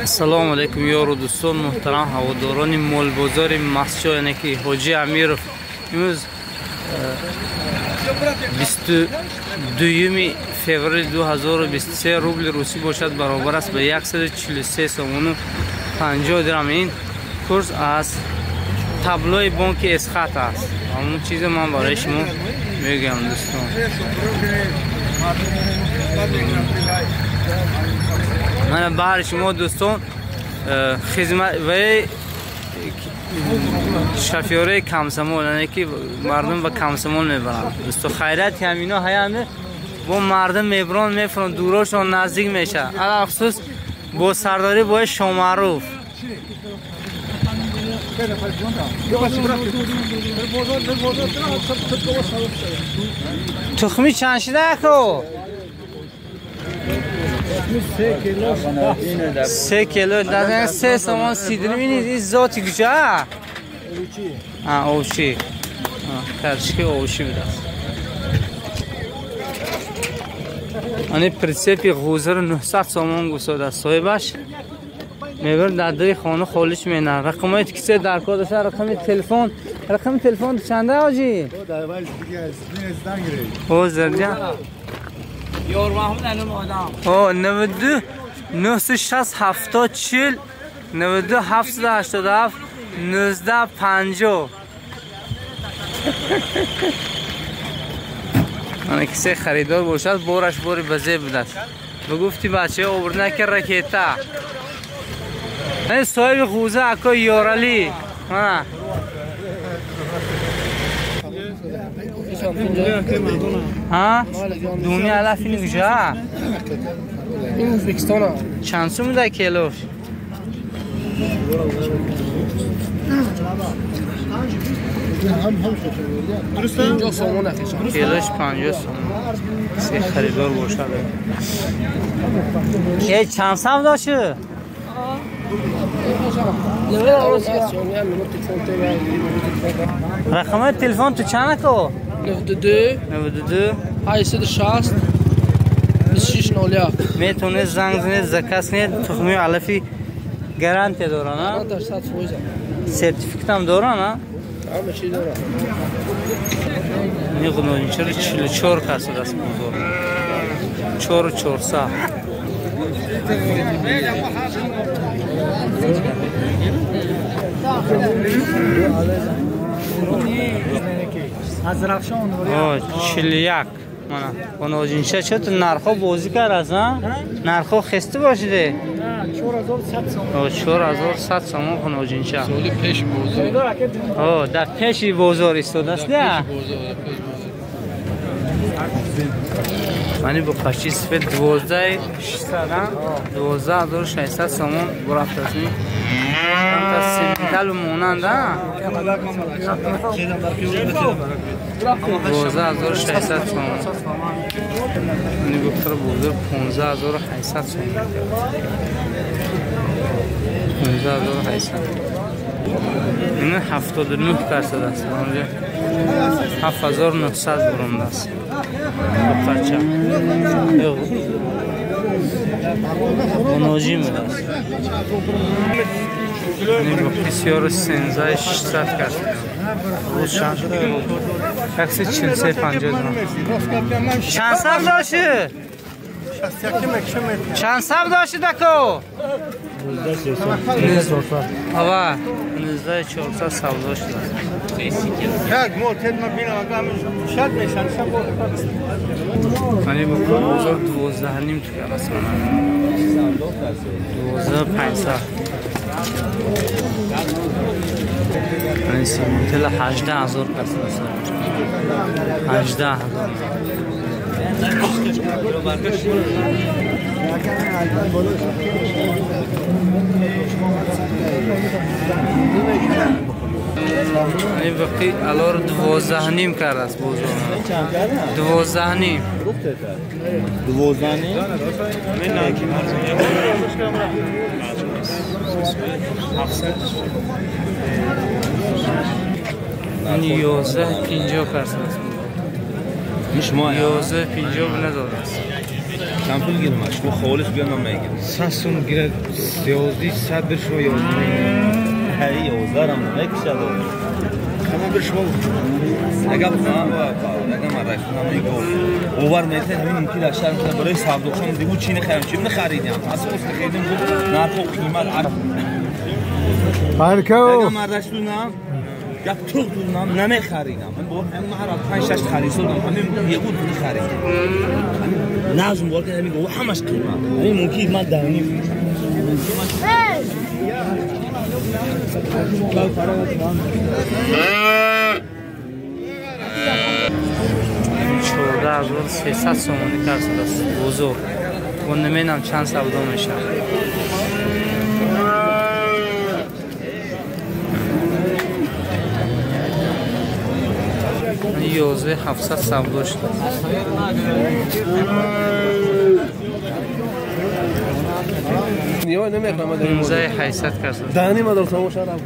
Ассалому алайкум ёру дӯстон муҳтарам ҳаводорони молбозори Мастчоҳ, яъне ки Ҳоҷи Амиров. Имрӯз 22 феврали 2023 рубли русӣ бошад баробар аст ба 143 сомону 50 дирам. Ин курс аз таблои бонки Эсхат аст. Ҳамон чизе ман барои шумо мегӯям дӯстон. Мана баҳри шумо дӯстон хизмат ва шофёраи комсомол, яъне ки мардум ба комсомол мебаранд. Дӯсто хайрат ҳамино ҳаяме бо мардум мебаранд, мефуранд, дурошон наздик мешавад. Алахусус бо сардорӣ бо Шомаъруф. Тухми чанд шида яко? 3 кило, 3 сомон 30 дирам. Ин зоти куҷа? Овши. Карчики овши будааст. Ани прицепи ғузр 900 сомон гусодааст. Соҳибаш мебарад дар дари хона холиш менад. Рақамҳои кисе дар кор дошта, рақами телефон, рақами телефон чанда ҳоҷӣ? Ҳозир ҷа. О, 92 960 70 40 92 787 19 50. Ана кисе харидор бошад, бораш бори ба зеб будааст. Ба гуфти бачаҳо овурда ки ракета. Соҳиби ғуза ако Ёралӣ. Мана. Ҳа? Думи алаф ин куҷа? Ин Ӯзбекистон. Чанд сум буда килош? 50 сомон. Килош 50 сомон. Кисе харидор бошад. Э, чанд сам дошт? Рақами телефон ту чанд ако? 92 92 860 26 01. Метавонед занг занед, заказ кунед. Тухмии алафи гарантия доранд, а? 100%. Сертификатам доранд, а? Ҳама чиз доранд. Ин ғунончаро 44 кас аст бозор. 4400. О, 41. Мана, ғуножинча чото нархо бозӣ кард, а? Нархо хеста бошиде? 4100 сомон. О, 4100 сомон ғуножинча. Соли пеши бозор. О, дар пеши бозор истодааст, не? Мани бо паши сифет 12600, 12600 сомон бурафтааст. Камтар сементалу монанд, а? 12600 сомон. Мани бо бозор 15800 сомон. 15800. Ин 79% аст. Онҷо 7900 бурондааст. Бача. Ғуноҷӣ будааст. Бисёру 13600 кас. Рӯзшан 143,50 дирам. Чанд саб дошти? Чанд саб дошти дако? Ава, 19400 савдо шудааст. Мани бо бозор 12.5 тукар аст. 12500. Мани симонтела 18000 кас аст. 18000. Ин вақти алор 12.5 кардааст бозор. 12.5. 12.5. Ин 11.50 кардааст. Ин шумо 11.50 надодааст. Чанд пул гирам? Шумо холис биё ман мегирам. 100 сум гирад, 11 100 бир шумо 11. Ҳай 11 ам намекушад. Ҳама бир шумо. Агар бихоҳам, агар ман райфунам мегӯ. Овар метен ҳамин мумкин аст шаҳр барои савдохон дигу чӣ нахарам, чӣ нахаридам. Асос нахаридам, нарху қимат. Барко. Агар ман райфунам гап туғ дунам намехаридам. Ман бо ҳамин ҳар 5-6 харид содам, ҳамин ягон нахаридам. Ҳамин назм бор ки ҳамин гов ҳамаш қимат. Ҳамин мумкин ман давни. Чордаҳ ҳазор сесад сомонӣ кард бозор. Бо намедонам чанд савдо мешавад. 11700 савдо шуд. 15800 кард. Дани мадор тамоша рафт.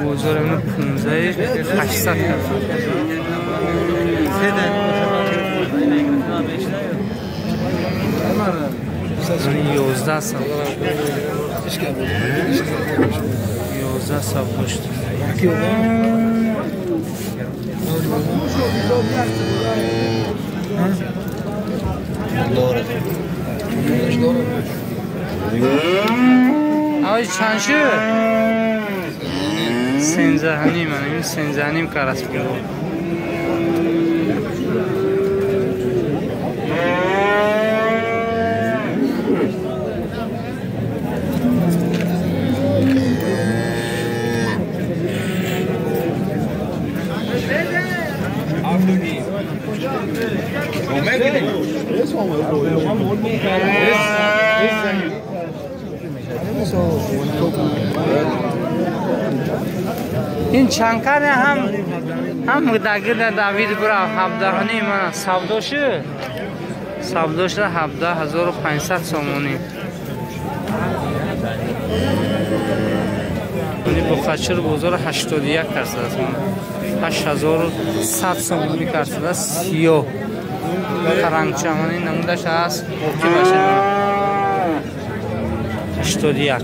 Бозор 15800 кард. 11 савдо. 11 савдо шуд. Ай чанд шуд? 13.5 ман ин 13.5 карас буд. Ин чанкаре ҳам дагирда Давид бура 17.5 мана савдо шуд. Савдо шуда 17500 сомонӣ. Ини Бухачир бозор 81 кард аст. 8100 сомонӣ кард аст. Сиёҳ карангча мана ин намудаш аст. Боқӣ бошад 81.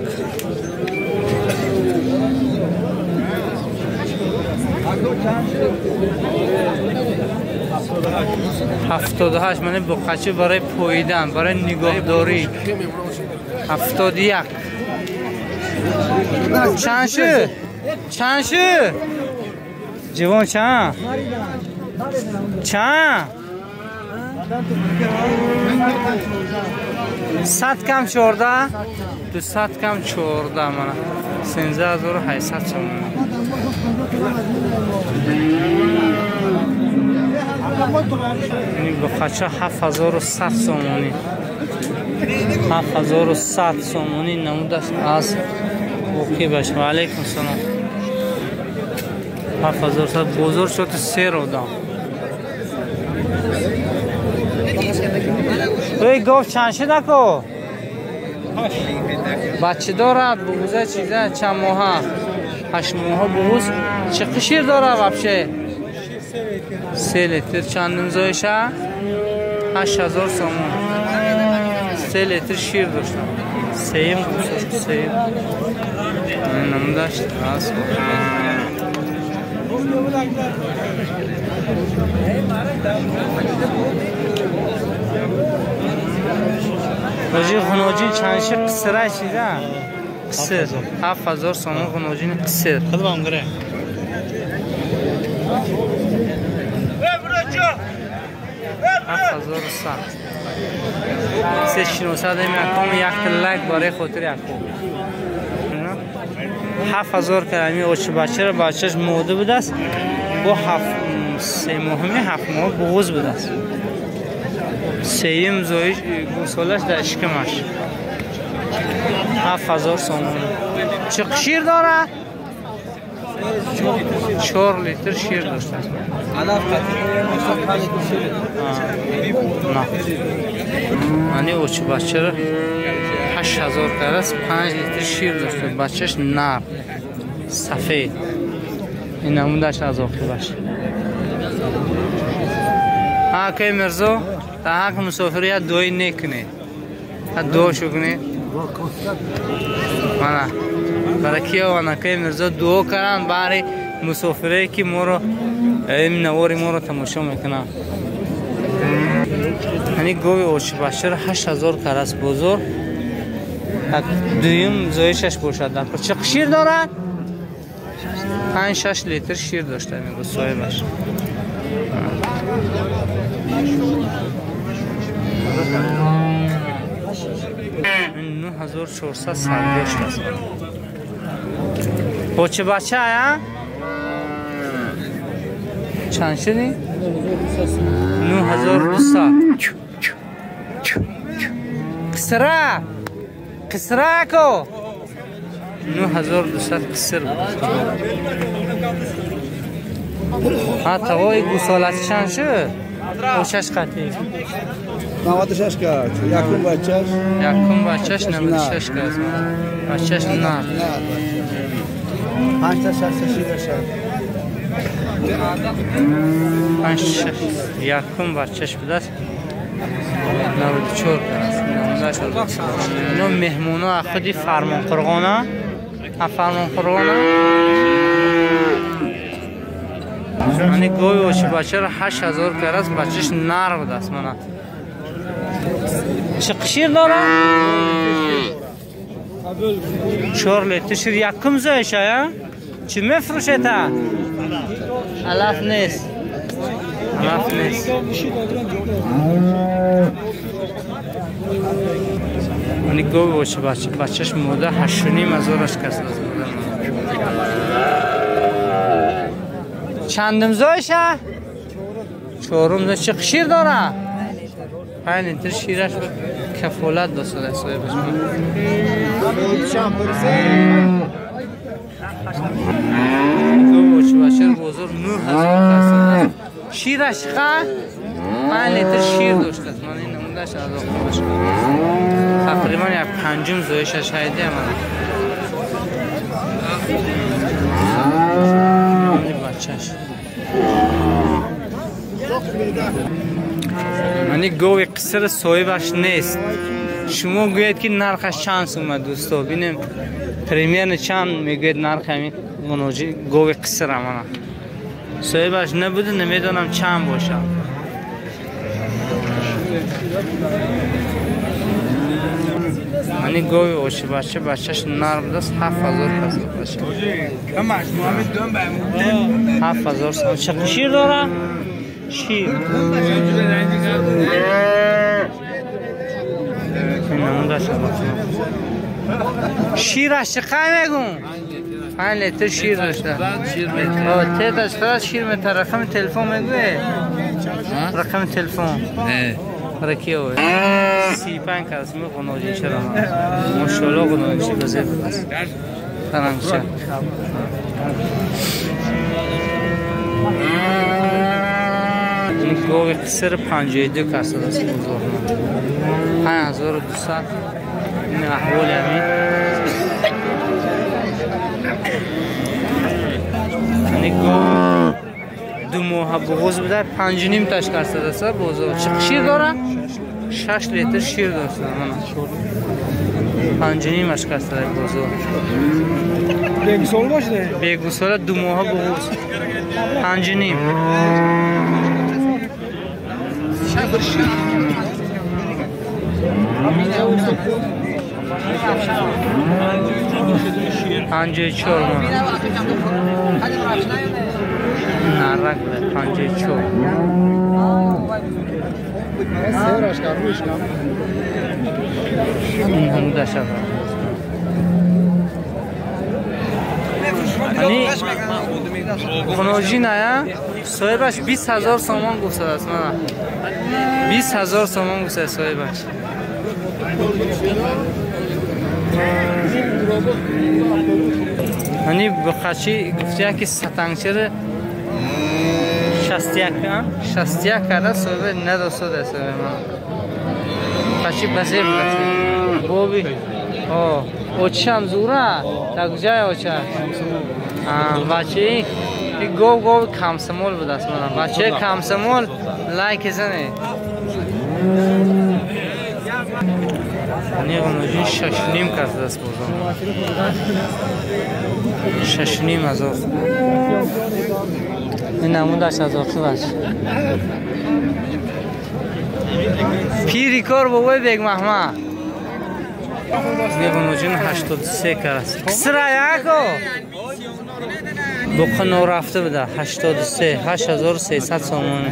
78 мана буқачи барои поидан, барои нигоҳдорӣ. 71. Чанд шуд? Чанд шуд? Ҷивон чанд? Чанд? 100 кам 14? 200 кам 14 мана. 13800 сомонӣ. Ин буқача 7100 сомонӣ. 7100 сомонӣ намудаш аз оқибаш. Ва алайкум салом. 7100 бозор шуд сер одам. Эй гов чанд шуд ако? Бача дорад, буғуза чиза чанд моҳа? 8 моҳа буғуз. Чӣ шир дорад вообще? 3 литр. Чандум зоиша? 8000 сомон. 3 литр шир дошта. Сеюм кусок, сеюм. Намудаш аз Роҷи ғуноҷин чанд шир қисира чиза? Қисир. 7000 сомон ғуноҷини қисир. Худам гире. 7100. Се шиносад яком якта лайк барои хотири яком. 7000 калами очи бачара бачаш мода будааст. Бо 7 моҳами 7 моҳ буғуз будааст. Сеюм зоиш гӯсолаш дар шикамаш. 7000 сомон. Чӣ шир дорад? 4 литр шир доштааст. Мани очи бачара 8000 кардааст, 5 литр шир дошта. Бачаш нар, сафед. Ин намудаш аз оқибаш. Акай Мирзо, дар ҳаққи мусофир як дуои нек кунед. Як дуошо кунед. Мана баракиёван акай Мирзо дуо карданд баҳри мусофирое ки моро ин навори моро тамошо мекунанд. Ҳани гови ошибашир 8000 карас бозор. Дуюм зоишаш бошад. Чӣ шир дорад? 5-6 литр шир дошта мегӯ соҳибаш. Ин 9400 сардошт аст. Очи бача я? Чанд шуди? 9200. Қисра! Қисрако! 9200 қиср буд. Ҳа тавои гусолачи чанд шуд? Очаш қатӣ. 96 кард. Якум бачаш. Якум бачаш 96 кард. Бачаш нар. 5 та 6 та шираш. 5 6 якум бачаш будааст. 94 кард. Ино меҳмоно аз худи Фармонқурғона. Аз Фармонқурғона. Ани гови очи бачаро 8000 кард, бачаш нар будааст мана. Чӣ шир дорад? 4 литр шир якум зоиша, я? Чӣ мефурӯшед? Алаф нест. Алаф нест. Ани гови очи бача, бачаш мода 8500 кас аст. Чандум зоиша? Чорум. Чӣ шир дорад? 5 литр шираш кафолат дошта соҳибаш. Бача бозор 9000 кас. Шираш ха 5 литр шир доштааст. Ман ин намудаш аз оқибаш. Тақрибан як панҷум зоишаш ҳайде ман. Бачаш. Мани гови қиср соҳибаш нест. Шумо гӯед ки нархаш чанд сума дӯсто? Бинем примерно чанд мегӯед нарх ҳамин муноҷи гови қисра мана. Соҳибаш набуд, намедонам чанд бошад. Мани гови очи бача, бачаш нар будааст 7000 кас бошад. 7000 сом. Чӣ шир дорад? Шир. Шираш чӣ қай мегӯм? 5 литр шир дошта. Тедаш фақат шир мета. Рақами телефон мегӯе? Рақами телефон. Ракиё. 35 кас меғоноҷи чаро? Мошалло ғоноҷи базеб аст. Таранча. Гови қиср 52 кас аст бозор. 5200 ин аҳволи ҳамин. Ани гов ду моҳа буғуз буда 5.5 таш карсадаса бозор. Чӣ шир дорад? 6 литр шир дошта мана. 5.5 аш карсада бозор. Бегусола бошад? Бегусола ду моҳа буғуз. 5.5. 54 мана. Нарак буда 54. Ани ғуноҷин ая соҳибаш 20000 сомон гуфтааст мана. 20000 сомон гуфтааст соҳибаш. Ани бухачи гуфтия ки сатангчири 61 61 карда соҳиба надосода соҳиба мана. Бухачи базеб бухачи. Боби о очам зура? Так ҷай оча? Бачи ин гов гови комсомол будааст. Мана бачаи комсомол лайк зане. Неғоноҷин 6,5 кардааст бозор. 6,5 ҳазор. Ин намудаш аз оқибаш. Пири кор бобои Бегмаҳмад. Неғоноҷин 83 кардааст. Кисра яко? Буқа норафта буда 83 8300 сомонӣ.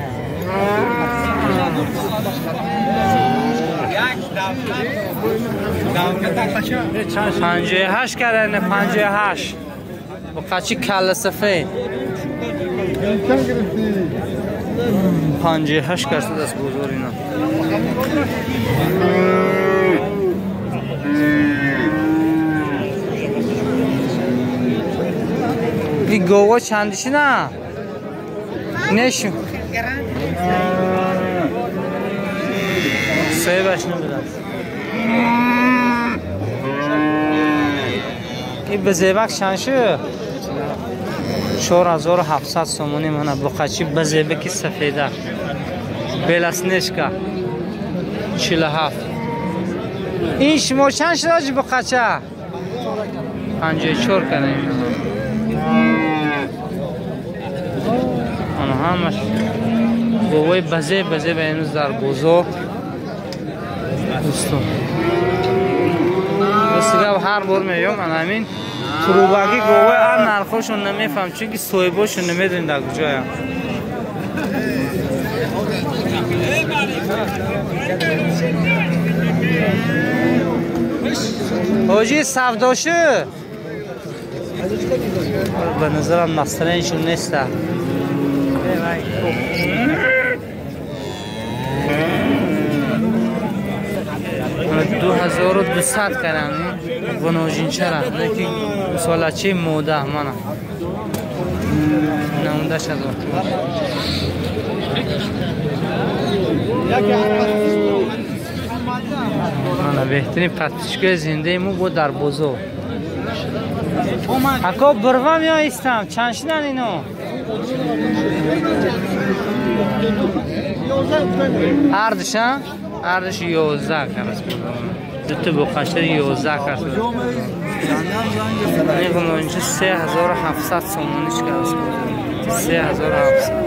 58 карда, 58. Буқачи калла сафед. 58 кардааст бозор ино. Ин гова чандишина? Нешу. Соҳибаш набудааст. Ин безебак чанд шуд? 4700 сомонӣ. Мана буқачи безебаки сафеда. Белоснежка. 47. Ин шумо чанд шуд оҷи буқача? 54 кардем. Ана ҳамаш говои базе базе ба имрӯз дар бозор. Дӯстон, ростигап ҳар бор меём, ана ҳамин трубаги говои ар нархошон намефаҳм, чунки соҳибошон намедонем дар куҷоям. Ҳоҷи савдошу ба назарам настроенишон неста. Ду 2200 кардам ғуноҷинчара, леки мисолачи мода мана намудаш аз мана беҳтарин подписчикои зиндаи мо бо дар бозор. Ако бирвам ё истам? Чанд шудан ино? Ҳардуша? Ҳардуш 11 кардааст. Дуто буқашари 11 кардааст. Неғоноҷинча 3700 сомониш кардааст. 3700.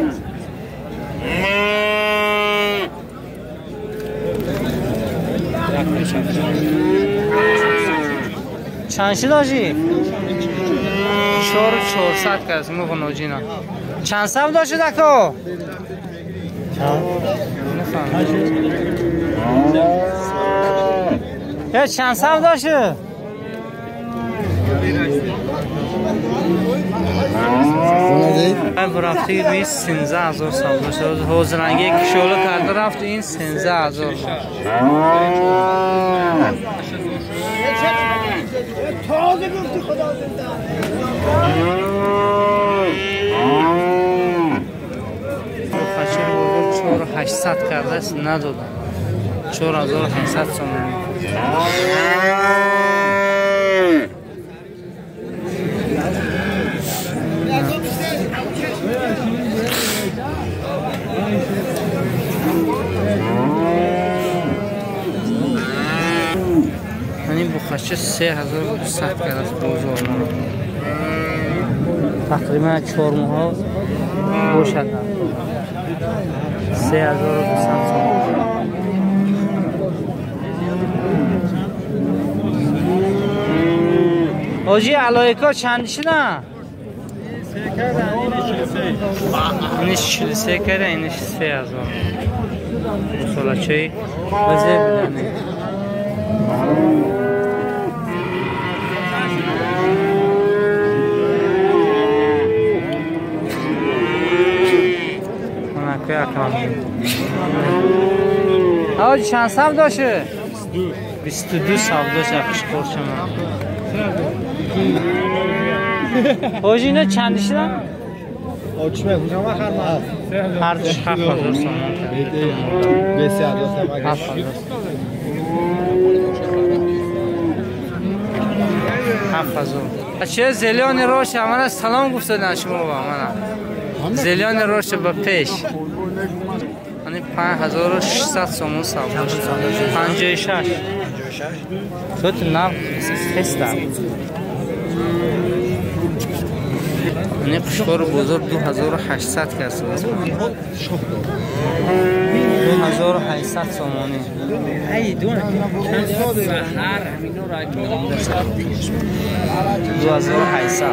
Чанд шуд ҳоҷӣ? 4400 кардааст муғоноҷина. Чанд савдо шуд ако? Чанд савдо шуд? Рафти 13000 савдо шуд. Ҳозиранги кишола карда рафт ин 13000. Қачи бозор 4800 кардааст, надодам. 4800 сомонӣ. Ин буқача 3200 кардааст бозор. Тақрибан 4 моҳ бошад. 3200 сомонӣ. Ҳоҷи алоико чанд шуда? Иниш 43 карда, иниш 3000. Мисолачаи базе будани. Ҳоҷи чанд савдо шуд? 22 савдо шуд. Қишқорчама. Ҳоҷи ино чанд шуда? Ҳардуш 7000 сомон. 7000. 7000. Чӣ зелёни роша мана салом гуфтадан шумо ба мана. Зелёни роша ба пеш. Ани 5600 сомон савдо шуд. 56. Тут нарх хеста. Ани қушқори бозор 2800 кас аст. 2800 сомонӣ. 2800.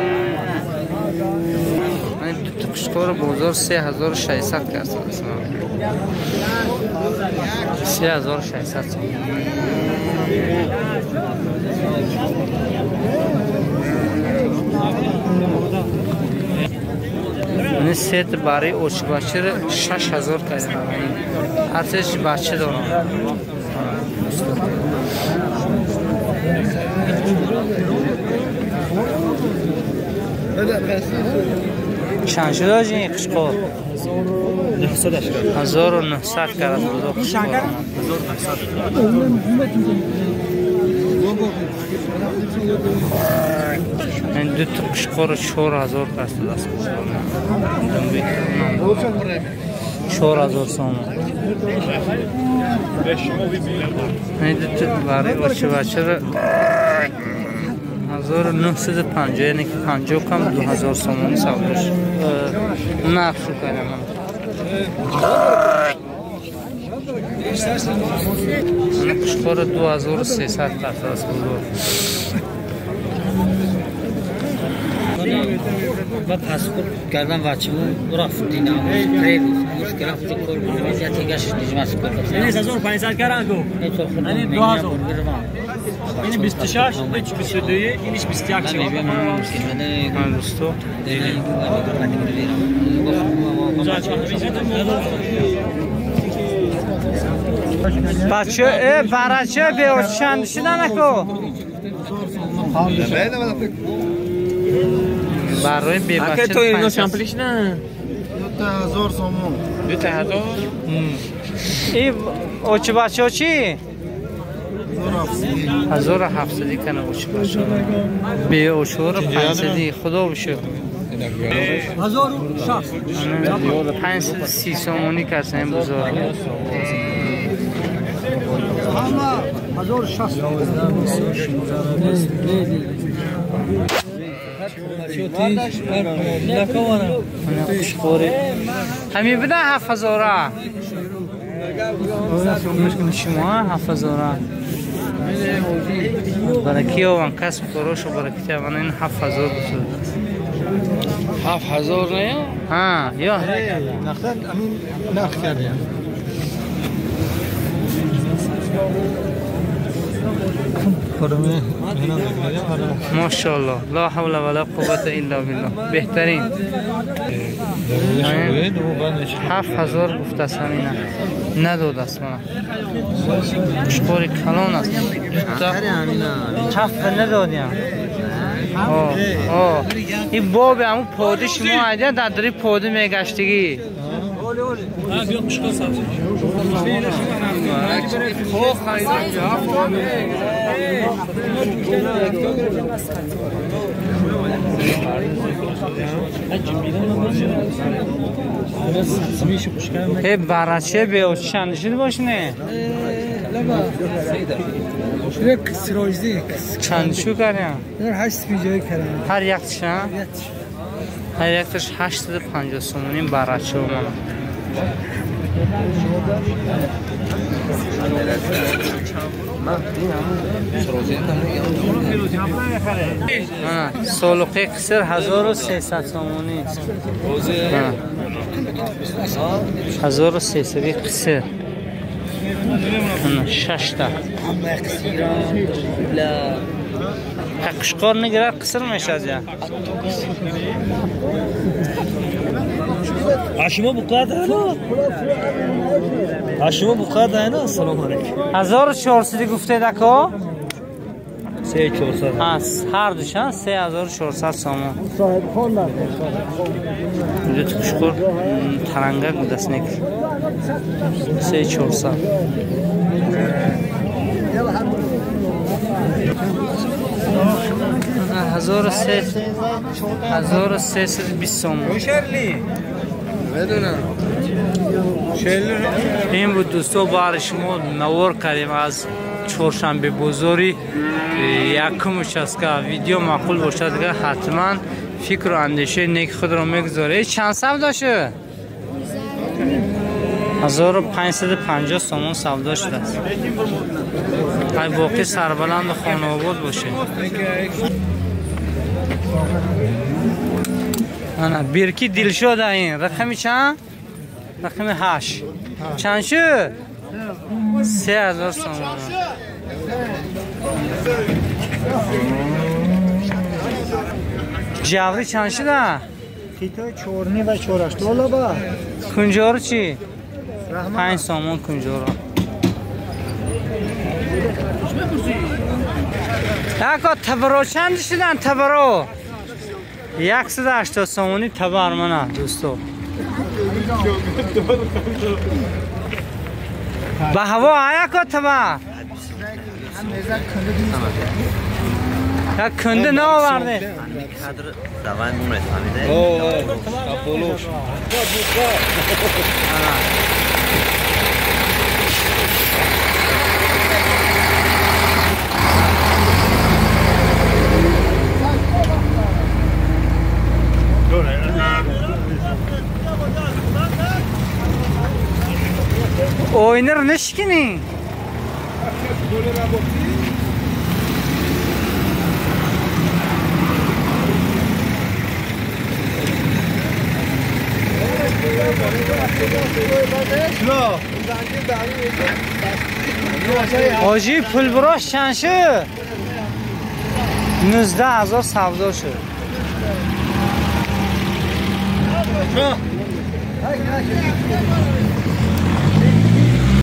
Ани дута қушқори бозор 3600 кас аст. 3600 сомонӣ. Ини сет барои очбачиро 6000 кардам. Ҳарсеш бача дорам. Чанд шуд ҳоҷи ин қушқор? 1900 кард бузо қушқор. 1900. Ин ду та қушқорро 4000 каст даст бузо. 4000 сомон. Ин ду та барои очибачиро 1950, яъне ки 50 кам 2000 сомонӣ савдо шуд. Нарх шу кардам. Ана қушқори 2300 каст аст бузо. Ва паспорт кардан вачиму рафт динамо тревус мушкила худ кор мекунад я тегаш дижмас кор. Ин 1500 каранго. Ин 2000. Ин 26, ин 22, ин 21. Ман дӯсто. Бача, барача беочанд шуданако. Барои бебача. Ака то ино шамплиш на? 2000 сомон. 2000? И очибачо чи? 1700 кана очибачо. Бе очора 500 худо бишо. 1060. 530 сомонӣ кас ин бузор. Ҳама 1060. Ҳамин буда 7000. Шумо 7000. Бараки ован касб корошу баракати аван ин 7000 буд. 7000 не? Ҳа, ё. Нақд ҳамин нарх кардем. Мошаллоҳ, ла ҳавла ва ла қуввата илла биллоҳ. Беҳтарин. 7000 гуфтааст ҳамина. Надодааст мана. Қушқори калон аст. Дута ҳафт надодиям. Ин боби ҳамун поди шумо айдия дар дари поди мегаштигӣ. Бараче беочанд шуд бошне? Чанд шу кардям? Ҳар якташ, ҳар якташ 850 сомонӣ бараче омада. Солуқи қиср 1300 сомонӣ. 1300 қиср. Шашта. Қушқор нигирад қиср мешавад я. Ашимо буқадайно? Ашимо буқадайно? Салом алейкум. 1400 гуфтед ако? 3400. Ҳар душа 3400 сомон. Соҳибхон нарх. Ду қушқор тарангак будаст нек. 3400. 1320 сомон. Ин буд дӯсто, баҳри шумо навор кардем аз чоршанбе бозори якум участка. Видео маъқул бошад, ҳатман фикру андешаи неки худро мегузоред. Чанд савдо шуд? 1550 сомон савдо шудааст. Ай боқӣ сарбаланду хонаобод бошед. Ана бирки дилшода ин рақами чанд? Рақами 8. Чанд шуд? 3000 сомон. Ҷаври чанд шуда? Хитой 4 ва 4 доллар. Кунҷоро чӣ? 5 сомон кунҷоро. Ако табаро чанд шудан табаро? 180 сомонӣ табар мана дӯсто. Ба ҳаво аяко табар. Як кунда наоварде. Ойнер нишкини. Ҳоҷӣ пулбурош чанд шуд? 19000 савдо шуд.